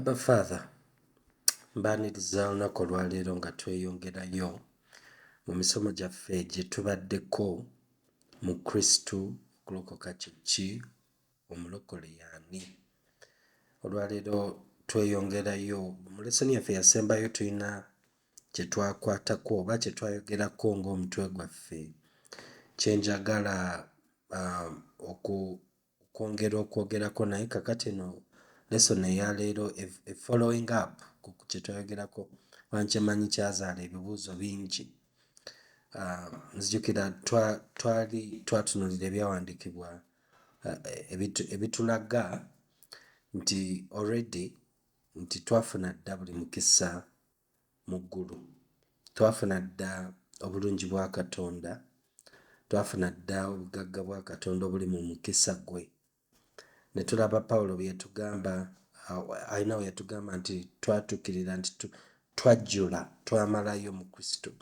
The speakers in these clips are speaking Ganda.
Abba Father, mbaaniriza olunaku olwaleero nga tweyongerayo mu misomo gyaffe gye tubaddeko mu Kristo, okulokoka kye ki, omulokole y'ani. Olwaleero tweyongerayo mu lesoni yaffe eyasembayo tulina kye twakwatako oba kye twayogerako ng'omutwe gwaffe kye njagala okwongera okwogerako naye kakati eno lesson eya leero e following up ku kye twayogerako kuba nkyemanyi kyazaala ebibuuzo bingi. Nzijukira twali twatunuulira ebyawandiikibwa ebitulaga nti already nti twafuna dda buli mukisa mu ggulu, twafuna dda obulungi bwa Katonda, twafuna dda obugagga bwa Katonda obuli mu mukisa gwe. Ne tulaba Pawulo bye yatugamba, alina we yatugamba nti twatuukirira nti twajjula, twamalayo mu Kristo.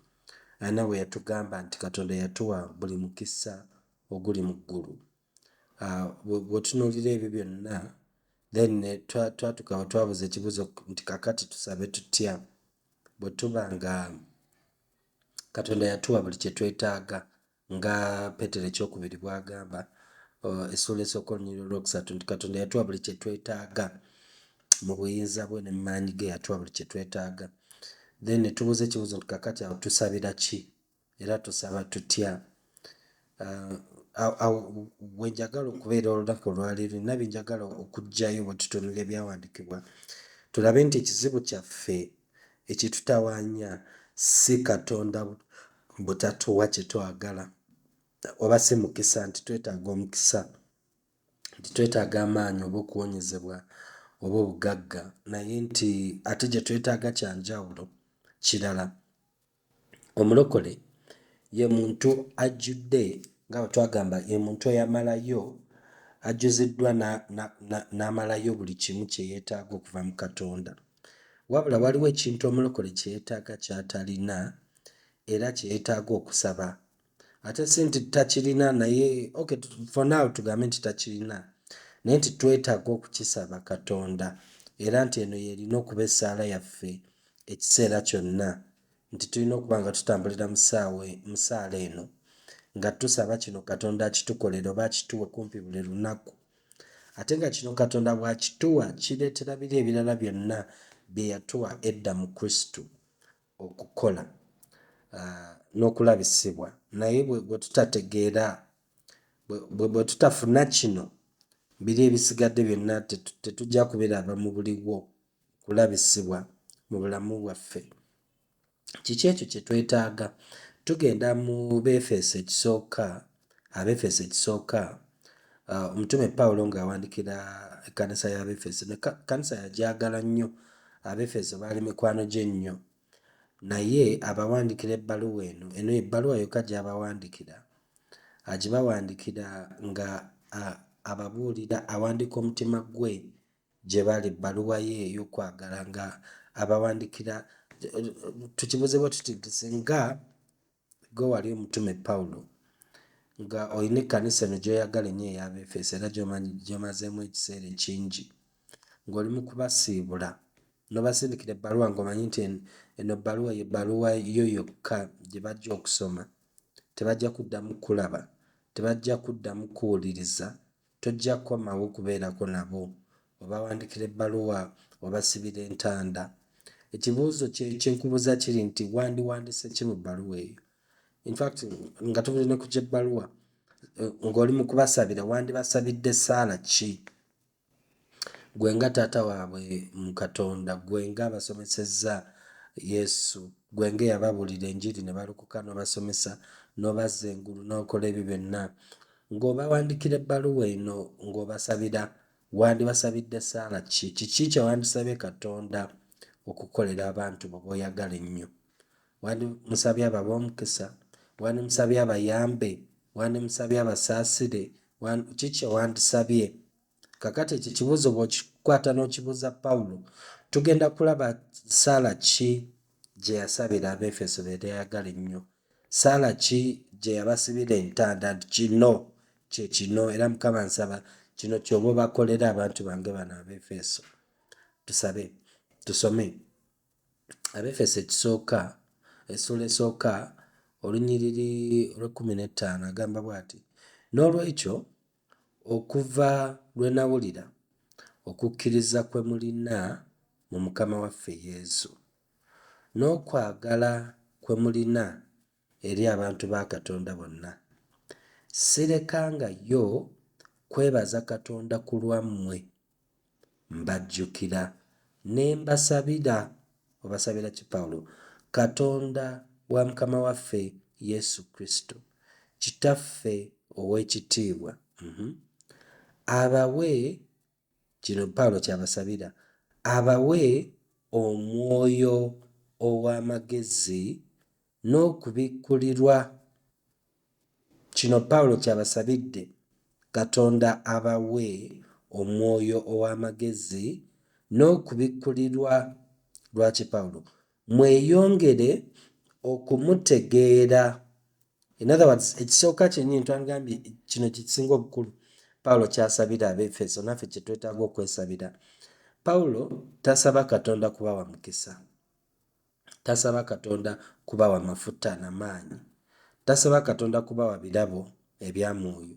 Alina we yatugamba nti Katonda yatuwa buli mukisa oguli mu ggulu. Bw'otunuulira ebyo byonna then twatuuka we twabuuza ekibuuzo nti kaakati tusabe tutya bwe tuba nga Katonda yatuwa buli kye twetaaga nga Peetero ekyokubiri bw'agamba essuula esooka olunyiriri olwokusatu nti Katonda yatuwa buli kye twetaaga mu buyinza bwe ne mu maanyi ge yatuwa buli kye twetaaga. Then ne tubuuza ekibuuzo nti kaakati awo tusabira ki era tusaba tutya? Awo we njagala okubeera olunaku olwaleero nina bye njagala okuggyayo bwe tutunuulira ebyawandiikibwa tulabe nti ekizibu kyaffe ekitutawaanya si Katonda butatuwa kye twagala oba si mukisa nti twetaaga omukisa nti twetaaga amaanyi oba okuwonyezebwa oba obugagga naye nti ate gye twetaaga kya njawulo kirala. Omulokole ye muntu ajjudde nga bwe twagamba ye muntu eyamalayo ajjuziddwa n'amalayo buli kimu kye yeetaaga okuva mu Katonda. Wabula waliwo ekintu omulokole kye yeetaaga ky'atalina era kye yeetaaga okusaba. Ate si nti takirina naye okay for now tugambe nti takirina naye nti twetaaga okukisaba Katonda era nti eno y'erina okuba essaala yaffe ekiseera kyonna nti tulina okuba nga tutambulira mu ssaala eno nga tusaba kino Katonda akitukolere oba akituwe kumpi buli lunaku. Ate nga kino Katonda bw'akituwa kireetera biri ebirala byonna bye yatuwa edda mu Kristo okukola n'okulabisibwa. Naye bwe tutategeera, bwe tutafuna kino, biri ebisigadde byonna tetujja kubiraba mu buliwo kulabisibwa mu bulamu bwaffe. Kiki ekyo kye twetaaga? Tugenda mu Beefeso ekisooka, Abeefeso ekisooka, omutume Pawulo ng'awandiikira ekkanisa y'Abeefeso. Ekkanisa yagyagala nnyo, Abeefeso baali mikwano gye nnyo. Naye abawandiikira ebbaluwa eno, eno y'ebbaluwa yokka gy'abawandiikira, agibawandiikira nga ababuulira, awandiika omutima gwe gye bali ebbaluwa ye ey'okwagala nga abawandiikira. Tukibuuze bwe tuti nti singa ggwe wali omutume Pawulo nga olina ekkanisa eno gy'oyagala ennyo ey'Abeefeso era gy'omazeemu ekiseera ekingi ng'oli mu kubasiibula n'obasindikira ebbaluwa ng'omanyi nti eno bbaluwa ye bbaluwa yo yokka gye bajja okusoma, tebajja kuddamu kukulaba, tebajja kuddamu kukuwuliriza, tojja kukomawo kubeerako nabo, obawandiikira ebbaluwa obasibira entanda. Ekibuuzo kye nkubuuza kiri nti wandiwandiise ki mu bbaluwa eyo? In fact nga tuvudde ne ku ky'ebbaluwa ng'oli mu kubasabira wandibasabidde ssaala ki? Ggwe nga taata waabwe mu Katonda, ggwe nga abasomesezza Yesu, ggwe nga eyababuulira enjiri ne balokoka n'obasomesa n'obazza engulu n'okola ebyo byonna, ng'obawandiikira ebbaluwa eno ng'obasabira wandibasabidde ssaala ki? Kiki kye wandisabye Katonda okukolera abantu bo b'oyagala ennyo? Wandimusabye abawe omukisa? Wandimusabye abayambe? Wandimusabye abasaasire? Ki kye wandisabye? Kaakati ekyo ekibuuzo bw'okikwata n'okibuuza Pawulo, tugenda kulaba ssaala ki gye yasabira Abeefeso be yali ayagala ennyo. Ssaala ki gye yabasibira entanda nti kino kye kino era Mukama nsaba kino ky'oba obakolera abantu bange bano Abeefeso. Tusabe. Tusome Abefeso ekisooka, essuula esooka, olunyiriri olw'ekkumi n'ettaano, agamba bw'ati, N'olwekyo okuva lwe nawulira okukkiriza kwe mulina mu Mukama waffe Yesu, n'okwagala kwe mulina eri abantu ba Katonda bonna, sirekangayo kwebaza Katonda ku lwammwe. Mbajjukira ne mbasabira. Obasabira ki, Pawulo? Katonda wa Mukama waffe Yesu Kristo, Kitaffe ow'ekitiibwa, abawe, kino Pawulo ky'abasabira, abawe omwoyo ow'amagezi n'okubikkulirwa. Kino Pawulo ky'abasabidde, Katonda abawe omwoyo ow'amagezi n'okubikkulirwa. Lwaki Pawulo? Mweyongere okumutegeera. In other words, ekisooka kyennyini twagambye kino kye kisinga obukulu Pawulo ky'asabira Abeefeso, naffe kye twetaaga okwesabira. Pawulo tasaba Katonda kubawa mukisa. Tasaba Katonda kubawa mafuta na maanyi. Tasaba Katonda kubawa birabo ebya mwoyo.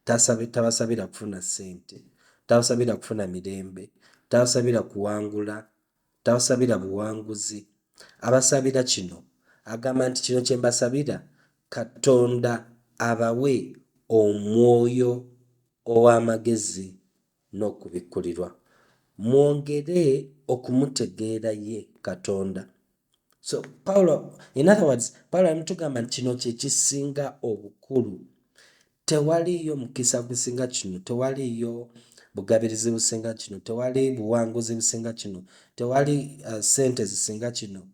Tabasabira kufuna ssente. Tabasabira kufuna mirembe. Tabasabira kuwangula. Tabasabira buwanguzi. Abasabira kino. Agamba nti kino kye mbasabira, Katonda abawe omwoyo ow'amagezi n'okubikkulirwa, mwongere okumutegeera ye Katonda. So Paulo, in other words, Paulo alimutugamba nti kino kye kisinga obukulu. Tewaliiyo mukisa gusinga kino, tewaliiyo bugabirizi businga kino, tewali buwanguzi businga kino, tewali ssente zisinga kino,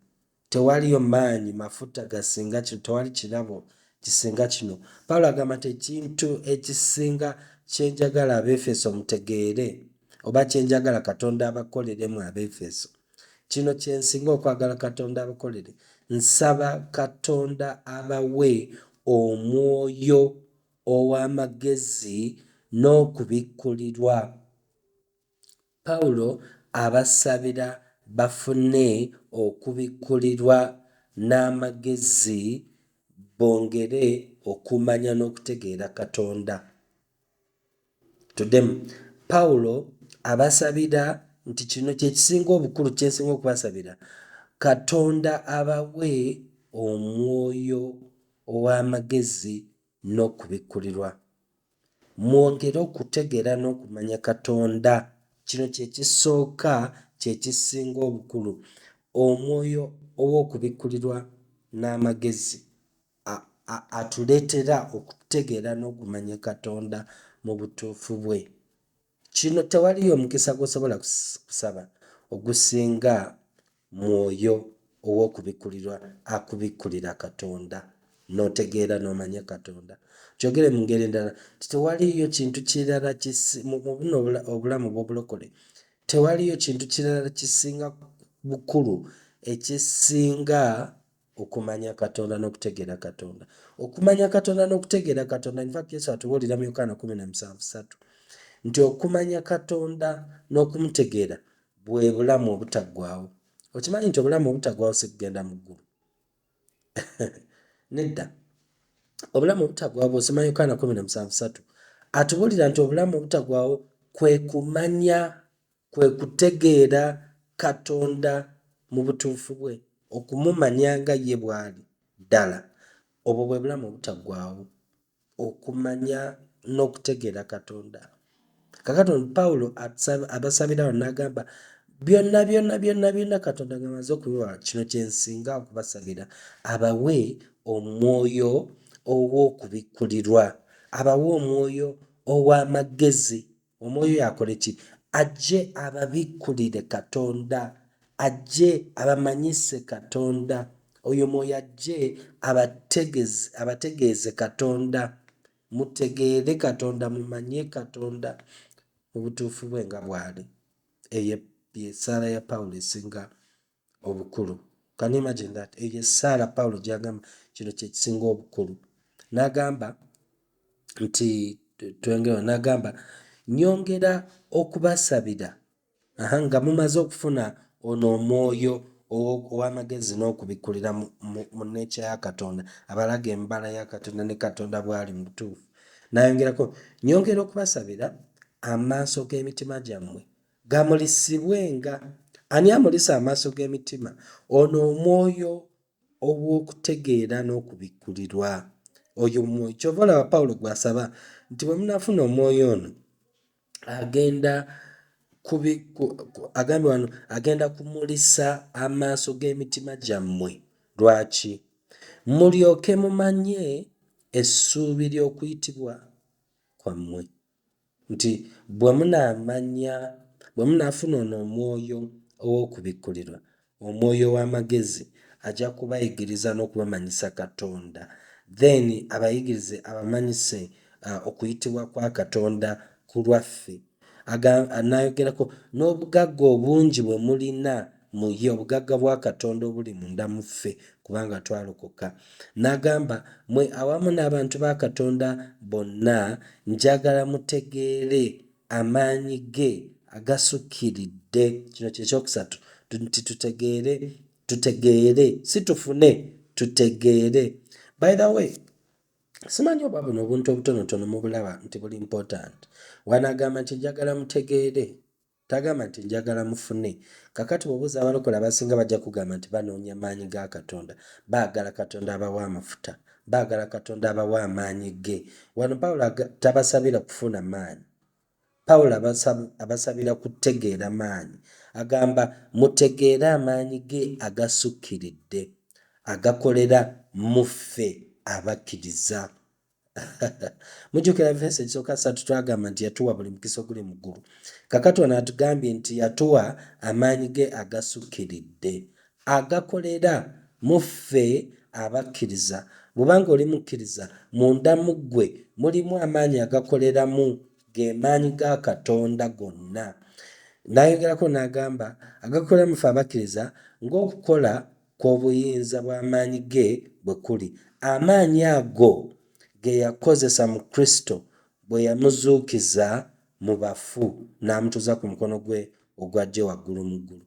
tewaliyo maanyi mafuta gasinga kino, tewali kirabo kisinga kino. Pawulo agamba nti ekintu ekisinga kye njagala Abeefeso mutegeere, oba kye njagala Katonda abakoleremu Abeefeso, kino kye nsinga okwagala Katonda abakolere, nsaba Katonda abawe omwoyo ow'amagezi n'okubikkulirwa. Pawulo abasabira bafune okubikkulirwa n'amagezi bongere okumanya n'okutegeera Katonda. Tuddemu. Pawulo abasabira nti kino kye kisinga obukulu kye nsinga okubasabira, Katonda abawe omwoyo ow'amagezi n'okubikkulirwa. Mwongere okutegeera n'okumanya Katonda. Kino kye kisooka, kye kisinga obukulu. Omwoyo ow'okubikkulirwa n'amagezi atuleetera okutegeera n'okumanya Katonda mu butuufu bwe. Kino tewaliyo mukisa gw'osobola kusaba ogusinga mwoyo ow'okubikkulirwa akubikkulira Katonda n'otegeera n'omanya Katonda. Kyogere mu ngeri endala nti tewaliyo kintu kirala mu buno obulamu bw'obulokole, tewaliyo kintu kirala kisinga bukulu ekisinga okumanya Katonda n'okutegeera Katonda. Okumanya Katonda n'okutegeera Katonda, in fact Yesu atubuulira mu Yokaana 17:3 nti okumanya Katonda n'okumutegeera bwe bulamu obutaggwaawo. Okimanyi nti obulamu obutaggwaawo si kugenda mu ggulu? Nedda. Obulamu obutaggwaawo bw'osoma Yokaana 17:3 atubuulira nti obulamu obutaggwaawo kwe kumanya, kwe kutegeera Katonda mu butuufu bwe, okumumanya nga ye bw'ali ddala. Obwo bwe bulamu obutaggwaawo, okumanya n'okutegeera Katonda. Kaakati Pawulo abasabira wano n'agamba byonna byonna byonna byonna Katonda ng'amaze okubibawa, kino kye nsinga okubasabira, abawe omwoyo ow'okubikkulirwa, abawe omwoyo ow'amagezi. Omwoyo oyo akole ki? Ajje ababikkulire Katonda, ajje abamanyise Katonda. Oyo omwoyo ajje abategeeze Katonda, mutegeere Katonda, mumanye Katonda mu butuufu bwe nga bw'ali. Eyo y'essaala ya Pawulo esinga obukulu. Can you imagine that? Eyo y'essaala Pawulo gy'agamba kino kye kisinga obukulu. N'agamba nti twengera, n'agamba nnyongera okubasabira Aha, nga mumaze okufuna ono omwoyo ow'amagezi n'okubikkulira mu nature ya Katonda, abalaga embala ya Katonda ne Katonda bw'ali mu butuufu. N'ayongerako, nyongera okubasabira amaaso g'emitima gyammwe gamulisibwenga. Ani amulisa amaaso g'emitima? Ono omwoyo ow'okutegeera n'okubikkulirwa. Oyo omwoyo kyova olaba Pawulo gw'asaba nti bwe munaafuna omwoyo ono agenda kubi agambye wano agenda kumulisa amaaso g'emitima gyammwe. Lwaki? Mulyoke mumanye essuubi ly'okuyitibwa kwammwe. Nti bwe munaamanya, bwe munaafuna ono omwoyo ow'okubikkulirwa, omwoyo ow'amagezi, ajja kubayigiriza n'okubamanyisa Katonda, then abayigirize abamanyise okuyitibwa kwa Katonda ku lwaffe. N'ayogerako n'obugagga obungi bwe mulina mu ye, obugagga bwa Katonda obuli munda mu ffe kubanga twalokoka. N'agamba mwe awamu n'abantu ba Katonda bonna njagala mutegeere amaanyi ge agasukkiridde. Kino kye kyokusatu nti tutegeere, tutegeere, si tufune, tutegeere. By the way, simanyi oba buno obuntu obutonotono mubulaba nti buli important. Wano agamba nti njagala mutegeere, tagamba nti njagala mufune. Kakati bw'obuuza abalokole abasinga bajja kugamba nti banoonya maanyi ga Katonda, baagala Katonda abawa amafuta, baagala Katonda abawa amaanyi ge. Wano Pawulo tabasabira kufuna maanyi, Pawulo abasabira kutegeera maanyi. Agamba mutegeere amaanyi ge agasukkiridde agakolera mu ffe abakkiriza. Mujjukira verse ekisooka ssatu twagamba nti yatuwa buli mukisa oguli mu ggulu. Kakati wano atugambye nti yatuwa amaanyi ge agasukkiridde agakolera mu ffe abakkiriza. Bw'obanga oli mukkiriza, munda mu ggwe mulimu amaanyi agakoleramu, ge maanyi ga Katonda gonna. N'ayongerako n'agamba agakolera mu ffe abakkiriza ng'okukola kw'obuyinza bw'amaanyi ge bwe kuli. Amaanyi ago ge yakozesa mu Kristo bwe yamuzuukiza mu bafu n'amutuuza ku mukono gwe ogwa ddyo waggulu mu ggulu.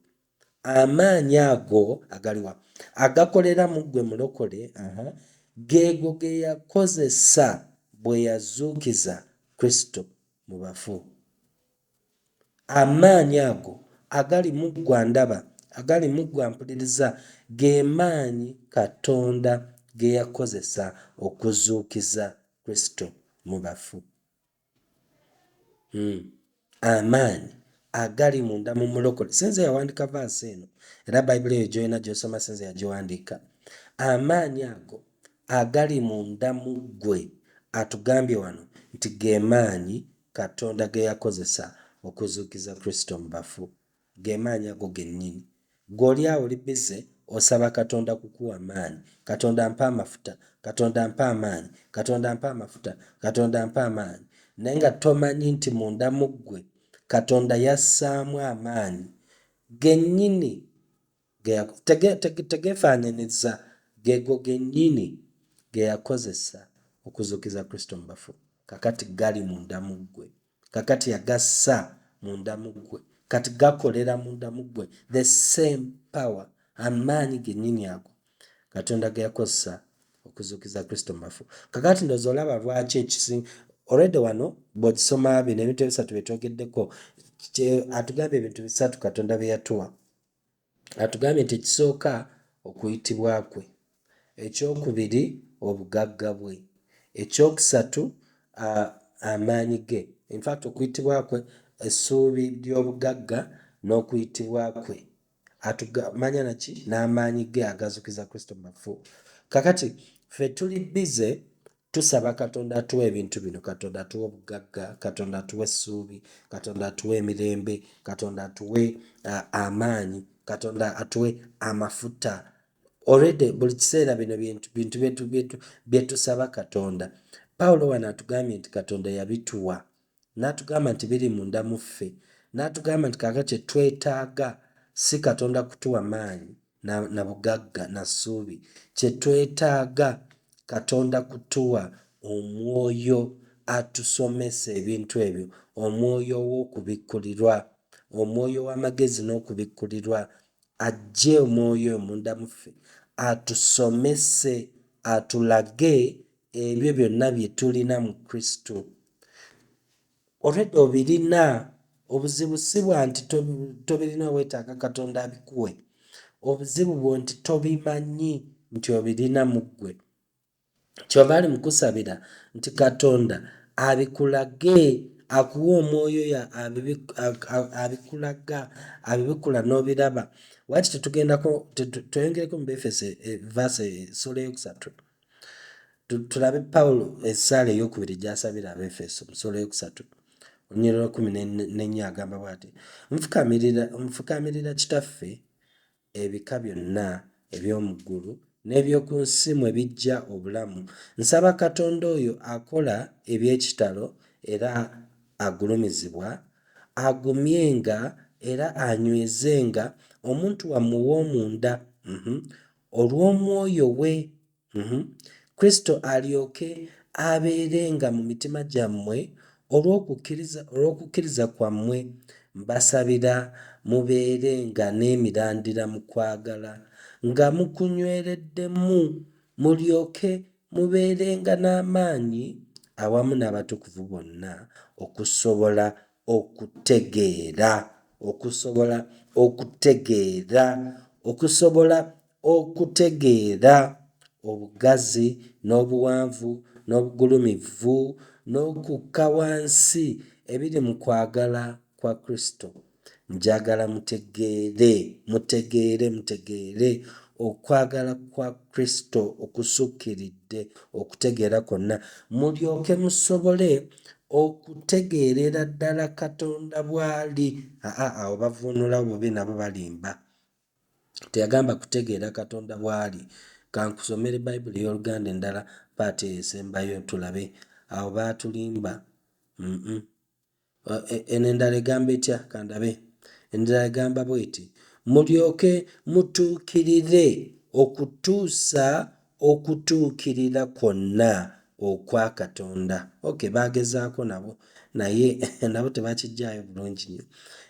Amaanyi ago agaliwa agakolera mu ggwe mulokole, aha, geego ge yakozesa bwe yazuukiza Kristo mu bafu. Amaanyi ago agali mu ggwe andaba, agali mu ggwe ampuliriza, ge maanyi Katonda ge yakozesa okuzuukiza Kristo mu bafu. Amaanyi agali munda mu mulokole. Si nze yawandiika verse eno, era Bayibuli eyo gy'olina gy'osoma si nze yagiwandiika. Amaanyi ago agali munda mu ggwe atugambye wano nti ge maanyi Katonda ge yakozesa okuzuukiza Kristo mu bafu. Ge maanyi ago gennyini. Ggwe oli awo oli busy osaba Katonda kukuwa maanyi. Katonda mpa amafuta, Katonda mpa amaanyi, Katonda mpa amafuta, Katonda mpa amaanyi. Naye nga tomanyi nti munda mu ggwe Katonda yassaamu amaanyi gennyini tegeefaananyiriza geego gennyini ge yakozesa okuzuukiza Kristo mu bafu. Kaakati gali munda mu ggwe. Kaakati yagassa munda mu ggwe. Kati gakolera munda mu ggwe. The same power, amaanyi gennyini ago Katonda ge yakozesa okuzuukiza Kristo mu bafu. Kaakati ndowooza olaba lwaki ekisinga already wano bw'ogisoma bino ebintu ebisatu bye twogeddeko, atugambye ebintu bisatu Katonda bye yatuwa. Atugambye nti ekisooka okuyitibwa kwe, ekyokubiri obugagga bwe, ekyokusatu amaanyi ge. In fact okuyitibwa kwe, essuubi ly'obugagga n'okuyitibwa kwe. Manya naki n'amaanyi ge agazuukiza Kristo mu bafu. Kakati ffe tuli busy tusaba Katonda atuwe ebintu bino. Katonda atuwe obugagga, Katonda atuwe essuubi, Katonda atuwe emirembe, Katonda atuwe amaanyi, Katonda atuwe amafuta. Already buli kiseera bino bintu bye tusaba Katonda. Pawulo wano atugambye nti Katonda yabituwa n'atugamba nti biri munda mu ffe, n'atugamba nti kaakati kye twetaaga si Katonda kutuwa maanyi na bugagga na ssuubi, kye twetaaga Katonda kutuwa omwoyo atusomesa ebintu ebyo, omwoyo ow'okubikkulirwa. Omwoyo w'amagezi n'okubikkulirwa ajje Omwoyo oyo munda mu ffe atusomese, atulage ebyo byonna bye tulina mu Kristo. Already obirina, obuzibu si bwa nti tobirina weetaaga Katonda abikuwe. Obuzibu bwo nti tobimanyi nti obirina mu ggwe. Kyova ali mu kusabira nti Katonda abikulage, akuwe omwoyo oyo abikulaga, abibikula n'obiraba. Lwaki tetugendako tweyongereko mu Befeso verse essuula eyokusatu tulabe Pawulo essaala eyokubiri gy'asabira Abeefeso mu ssuula eyokusatu olunyiriri lw'ekkumi n'ennya agamba bw'ati, nfukamirira nfukamirira Kitaffe ebika byonna eby'omu ggulu n'eby'oku nsi mwe bijja obulamu. Nsaba Katonda oyo akola eby'ekitalo era agulumizibwa, agumyenga era anywezenga omuntu wammwe ow'omunda olw'omwoyo we, Kristo alyoke abeerenga mu mitima gyammwe olw'okukkiriza kwammwe. Mbasabira mubeerenga n'emirandira mu kwagala, nga mukunywereddemu, mulyoke mubeerenga n'amaanyi awamu n'abatukuvu bonna okusobola okutegeera, okusobola okutegeera, okusobola okutegeera obugazi n'obuwanvu n'obugulumivu n'okukka wansi ebiri mu kwagala kwa Kristo. Njagala mutegeere, mutegeere, mutegeere okwagala kwa Kristo okusukkiridde okutegeera kwonna, mulyoke musobole okutegeerera ddala Katonda bw'ali. Aa, awo bavuunula bubi nabo balimba. Teyagamba kutegeera Katonda bw'ali. Kankusomere Bayibuli ey'Oluganda endala part eyo esembayo tulabe. Awo baatulimba. Eno endala egamba etya? Kandabe. Endala egamba bw'eti, mulyoke mutuukirire okutuusa okutuukirira kwonna okwa Katonda. Okay, baagezaako nabo naye nabo tebakiggyaayo bulungi nnyo.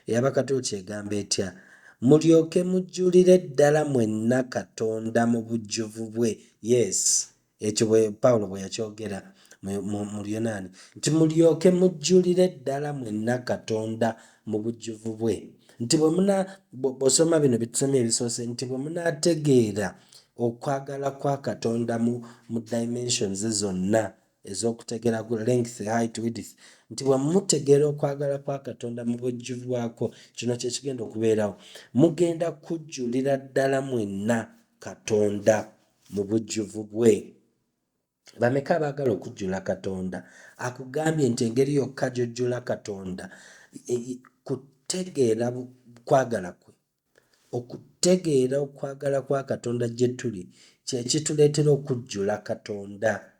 Ey'Abakatoliki egamba etya? Mulyoke mujjulire ddala mwenna Katonda mu bujjuvu bwe. Yes, ekyo bwe Pawulo bwe yakyogera mu Luyonaani nti mulyoke mujjulire ddala mwenna Katonda mu bujjuvu bwe. Nti bwe muna bw'osoma bino bye tusomye ebisoose nti bwe munaategeera okwagala kwa Katonda mu dimensions zonna ez'okutegeera length, height, width, nti bwe mutegeera okwagala kwa Katonda mu bujjuvu bwakwo, kino kye kigenda okubeerawo. Mugenda kujjulira ddala mwenna Katonda mu bujjuvu bwe. Bameka abaagala okujjula Katonda? Akugambye nti engeri yokka gy'ojjula Katonda kutegeera kwagala kwe. Okutegeera okwagala kwa Katonda gye tuli kye kituleetera okujjula Katonda.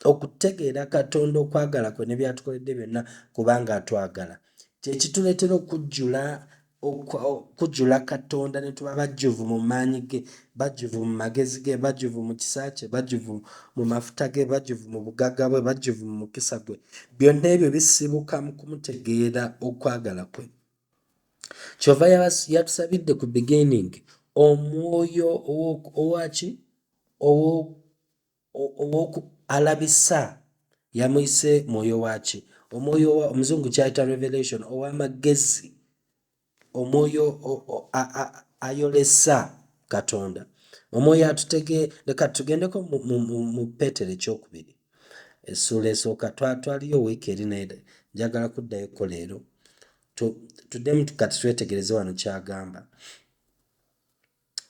Okutegeera Katonda okwagala kwe ne by'atukoledde byonna kubanga atwagala kye kituleetera okujjula okujjula Katonda ne tuba bajjuvu mu maanyi ge, bajjuvu mu magezi ge, bajjuvu mu kisa kye, bajjuvu mu mafuta ge, bajjuvu mu bugagga bwe, bajjuvu mu mukisa gwe. Byonna ebyo bisibuka mu kumutegeera okwagala kwe. Kyova yatusabidde ku beginning omwoyo owaki owoku alabisa yamuyise mwoyo waki, omwoyo omuzungu kyayita revelation, ow'amagezi, omwoyo ayolesa Katonda, omwoyo atutege. Leka tugendeko mu Peetero ekyokubiri essuula esooka. Twaliyo wiiki eri naye njagala kuddayoko leero tuddemu kati twetegereze wano kyagamba.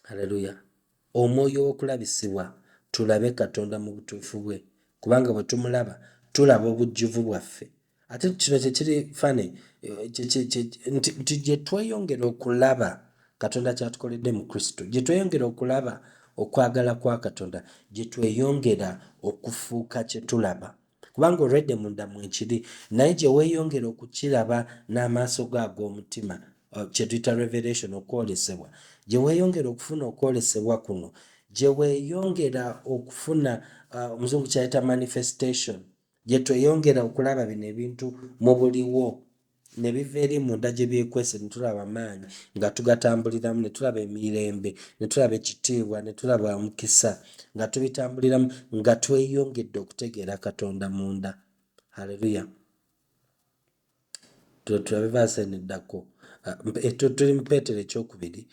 Haleluya! Omwoyo w'okulabisibwa tulabe Katonda mu butuufu bwe, kubanga bwe tumulaba tulaba obujjuvu bwaffe. Ate kino kyekiri funny nti gye tweyongera okulaba Katonda kyatukoledde mu Kristo, gye tweyongera okulaba okwagala kwa Katonda, gye tweyongera okufuuka kye tulaba, kubanga already munda mwekiri, naye gye weeyongera okukiraba n'amaaso go ag'omutima, kye tuyita revelation, okwolesebwa, gye weeyongera okufuna okwolesebwa kuno, gye weeyongera okufuna omuzungu kyayita manifestation, gye tweyongera okulaba bino ebintu mu buliwo. Ne biva eri munda gye byekwese, ne tulaba amaanyi nga tugatambuliramu, ne tulaba emirembe, ne tulaba ekitiibwa, ne tulaba omukisa nga tubitambuliramu, nga tweyongedde okutegeera Katonda munda. Haleluya! Tulabe vaasi eno eddako. Ah, tuli mu Peetero ekyokubiri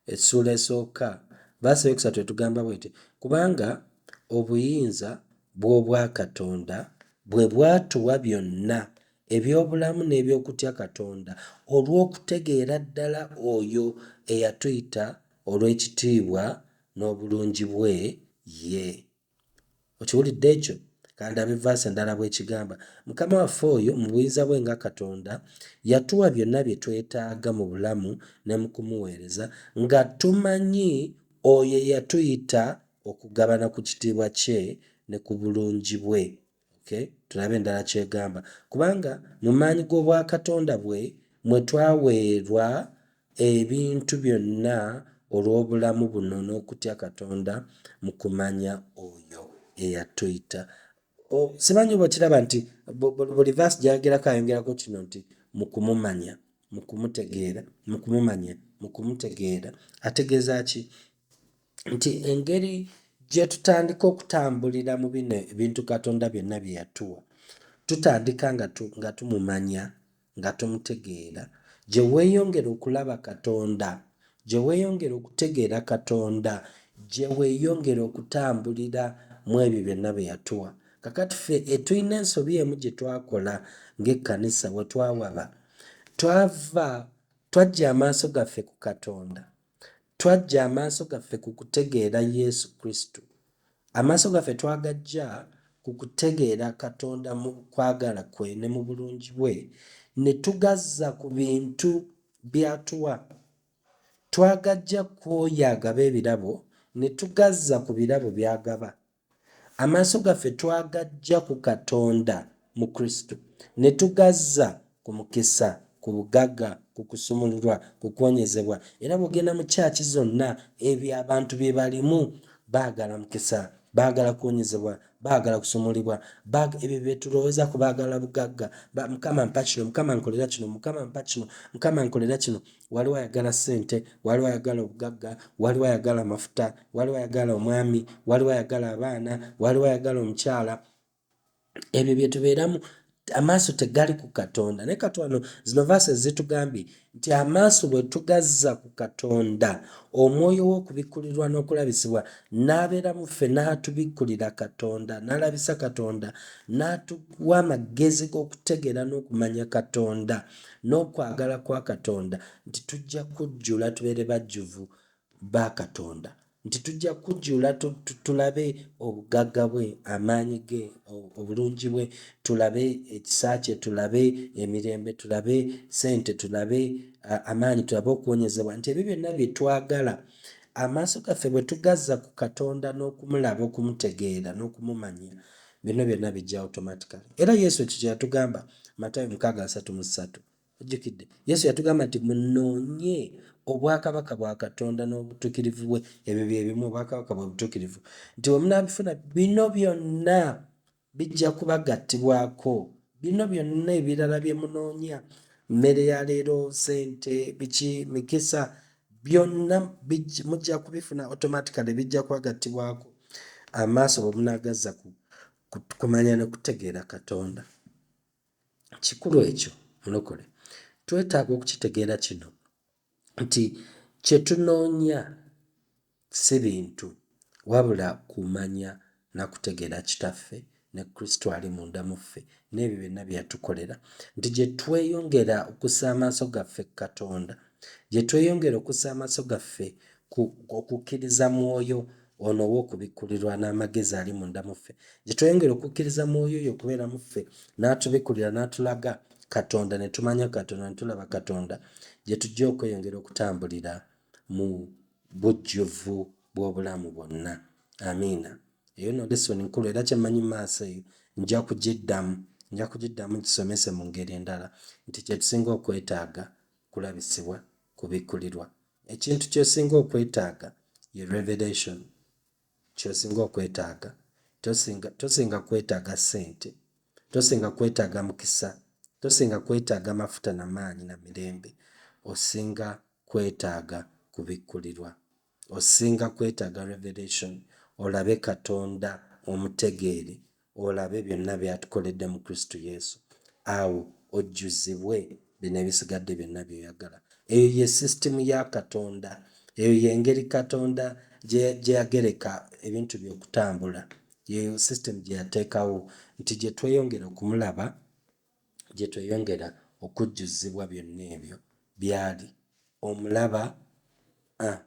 essuula esooka vaasi eyokusatu etugamba bweti: kubanga obuyinza bw'obwakatonda bwe bwatuwa byonna eby'obulamu n'eby'okutya Katonda olw'okutegeera ddala oyo eyatuyita olw'ekitiibwa n'obulungi bwe ye. Okiwulidde ekyo? Kandabe vaasi endala bw'ekigamba. Mukama waffe oyo mu buyinza bwe nga Katonda yatuwa byonna bye twetaaga mu bulamu ne mu kumuweereza, nga tumanyi oyo eyatuyita okugabana ku kitiibwa kye ne ku bulungi bwe. Okay? Tulabe endala ky'egamba. Kubanga mu maanyi g'obwakatonda bwe mwe twaweerwa ebintu byonna olw'obulamu buno n'okutya Katonda mu kumanya oyo eyatuyita. Simanyi oba okiraba nti buli vaasi gy'ayogerako ayongerako kino nti mu kumumanya, mu kumutegeera, mu kumumanya, mu kumutegeera. Ategeeza ki? Nti engeri gye tutandika okutambulira mu bino ebintu Katonda byonna bye yatuwa, tutandika nga, tu, nga tumumanya, nga tumutegeera. Gye weeyongera okulaba Katonda, gye weeyongera okutegeera Katonda, gye weeyongera okutambulira mu ebyo byonna bye yatuwa. Kakati ffe tulina ensobi emu gye twakola ng'ekkanisa we twawaba. Twava twaggya amaaso gaffe ku Katonda. Twaggya amaaso gaffe ku kutegeera Yesu Kristo. Amaaso gaffe twagaggya ku kutegeera Katonda mu kwagala kwe ne mu bulungi bwe, ne tugazza ku bintu by'atuwa. Twagaggya ku oyo agaba ebirabo ne tugazza ku birabo by'agaba. Amaaso gaffe twagaggya ku Katonda mu Kristo ne tugazza ku mukisa, ku bugagga, ku kusumululwa, ku kuwonyezebwa. Era bw'ogenda mu kyaki zonna ebyo abantu bye balimu, baagala mukisa, baagala kuwonyezebwa, baagala kusumulibwa, ebyo bye tulowoozaako, baagala bugagga. Mukama mpa kino, Mukama nkolera kino, Mukama mpa kino, Mukama nkolera kino. Waliwo ayagala ssente, waliwo ayagala obugagga, waliwo ayagala amafuta, waliwo ayagala omwami, waliwo ayagala abaana, waliwo ayagala omukyala. Ebyo bye tubeeramu, amaaso tegali ku Katonda. Naye kati wano zino verses zitugambye nti amaaso bwe tugazza ku Katonda, omwoyo w'okubikkulirwa n'okulabisibwa n'abeera mu ffe, n'atubikkulira Katonda, n'alabisa Katonda, n'atuwa amagezi g'okutegeera n'okumanya Katonda n'okwagala kwa Katonda, nti tujja kujjula tubeere bajjuvu ba Katonda, nti tujja kujjula tulabe obugagga bwe, amaanyi ge, obulungi bwe, tulabe ekisa kye, tulabe emirembe, tulabe ssente, tulabe amaanyi, tulabe okuwonyezebwa, nti ebyo byonna bye twagala amaaso gaffe bwe tugazza ku Katonda n'okumulaba, okumutegeera n'okumumanya, bino byonna bijja automatically. Era Yesu ekyo kye yatugamba, Matayo 6:33. Ojjukidde? Yesu yatugamba nti munoonye obwakabaka bwa Katonda n'obutuukirivu bwe, ebyo bye bimu, obwakabaka bwe butuukirivu, nti bwe munaabifuna bino byonna bijja kubagattibwako, bino byonna ebirala bye munoonya, mmere ya leero, ssente, biki, mikisa, byonna mujja kubifuna automatically, bijja kubagattibwako amaaso bwe munaagazza ku kumanya ne kutegeera Katonda. Kikulu ekyo mulokole. Twetaaga okukitegeera kino nti kye tunoonya si bintu wabula kumanya na kutegeera Kitaffe ne Kristo ali munda mu ffe n'ebyo byonna bye yatukolera. Nti gye tweyongera okussa amaaso gaffe ku Katonda, gye tweyongera okussa amaaso gaffe ku okukkiriza Mwoyo ono ow'okubikkulirwa n'amagezi ali munda mu ffe, gye tweyongera okukkiriza Mwoyo oyo okubeera mu ffe n'atubikkulira n'atulaga Katonda ne tumanya Katonda ne tulaba Katonda, gye tujja okweyongera okutambulira mu bujjuvu bw'obulamu bwonna. Amiina. Eyo nno lesson nkulu era kye mmanyi mu maaso eyo nja kugiddamu, nja kugiddamu ngisomese mu ngeri endala nti kye tusinga okwetaaga kulabisibwa, kubikkulirwa. Ekintu ky'osinga okwetaaga ye revelation. Ky'osinga okwetaaga. Tosinga, tosinga kwetaaga ssente. Tosinga kwetaaga mukisa. Tosinga kwetaaga mafuta na maanyi na mirembe, osinga kwetaaga kubikkulirwa. Osinga kwetaaga revelation, olabe Katonda omutegeere, olabe byonna by'atukoledde mu Kristo Yesu. Awo ojjuzibwe bino ebisigadde byonna by'oyagala. Eyo ye sisitimu ya Katonda. Eyo y'engeri Katonda gye, gye yagereka ebintu bye okutambula. Y'eyo sisitimu gye yateekawo nti gye tweyongera okumulaba, gye tweyongera okujjuzibwa byonna ebyo by'ali. Omulaba, ah,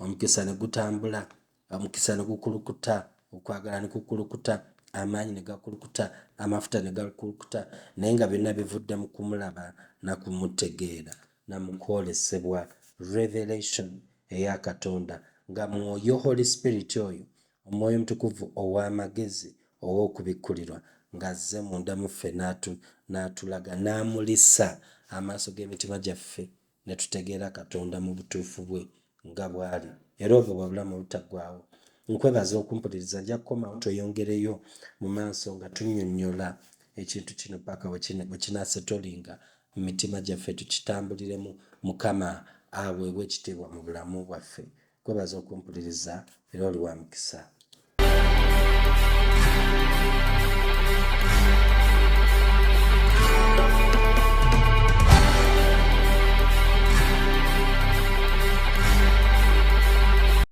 omukisa ne gutambula, omukisa ne gukulukuta, okwagala ne kukulukuta, amaanyi ne gakulukuta, amafuta ne gakulukuta, naye nga byonna bivudde mu kumulaba na kumutegeera na mu kwolesebwa, revelation eya Katonda, nga Mwoyo Holy Spirit oyo, Omwoyo Omutukuvu ow'amagezi ow'okubikkulirwa, ng'azze munda mu ffe n'atu, n'atulaga, n'amulisa amaaso g'emitima gyaffe, ne tutegeera Katonda mu butuufu bwe nga bw'ali, era obwo bwe bulamu obutaggwaawo. Nkwebaza okumpuliriza. Nja kukomawo tweyongereyo mu maaso nga tunnyonnyola ekintu kino paka we kinasetolinga mu mitima gyaffe tukitambuliremu Mukama aweebwe ekitiibwa mu bulamu bwaffe. Nkwebaza okumpuliriza era oli wa mukisa.